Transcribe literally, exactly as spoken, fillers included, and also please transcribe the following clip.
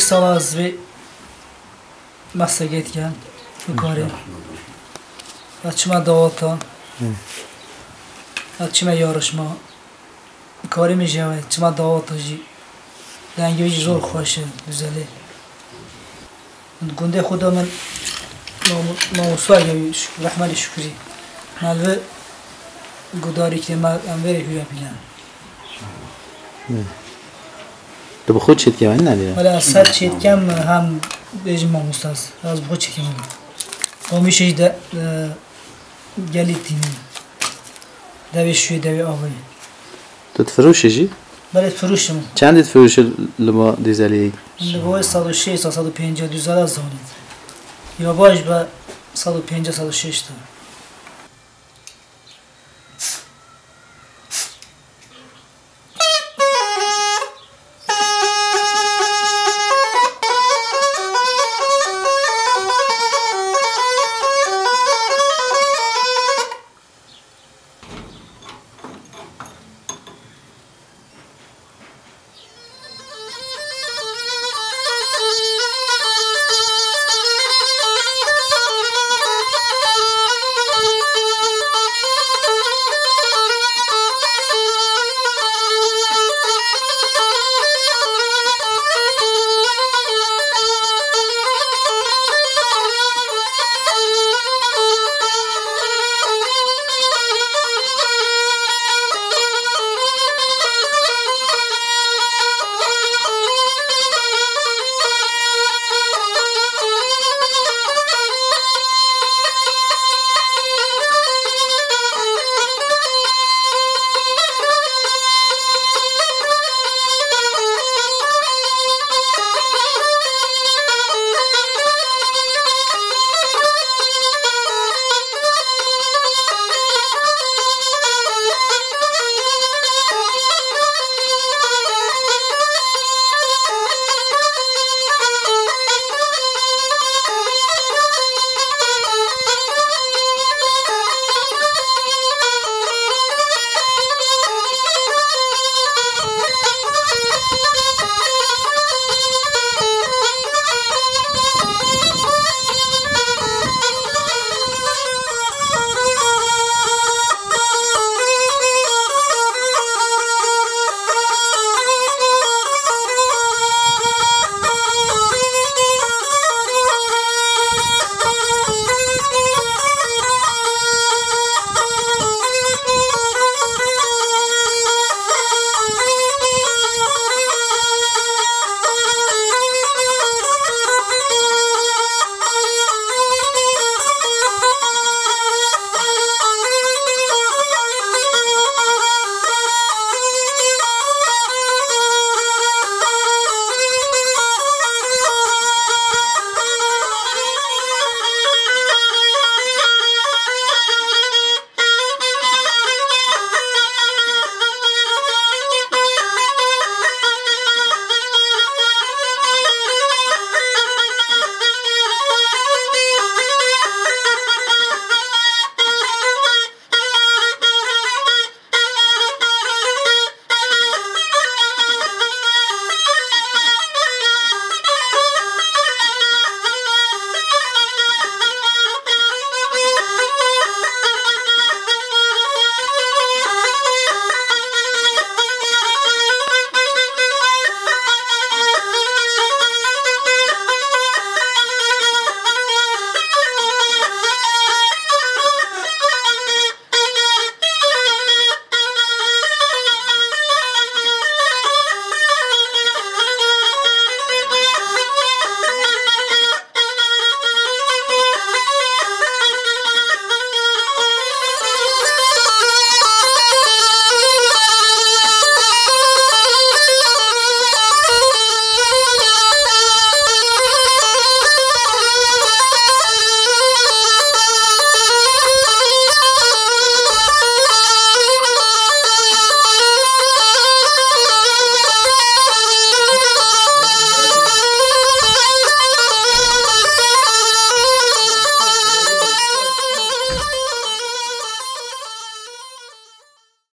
Sala ez vê meslekê dikim, bikarê. Ez çime dawata. Ez çime yarışma. Karê min jî ew e, çima dawata jî. Dengê wî jî zor xweş e, güzel e. Gundê xwe de min mamu-, mamosta ye, Şük-, Rehmetî Şükrî. Me li vê gudarî kirê, me em vê rê hûre bîne. Tu bi xwe çêdikî, wê ne diye? Wele ez her çêdikem hem bêjim mamostas. Ez bi xwe çêdikem. Qomîşê jî de, e, gelî tînin. Devê şûyê, devê avayê. Tu difiroşî jî? Belê, difiroşim. Çendê difiroşî li ma dîzeliyê? Li bo sed û şêst, sed û pêncî dîzela zanît. Ya baş be sed û pêncî, sed û şêst.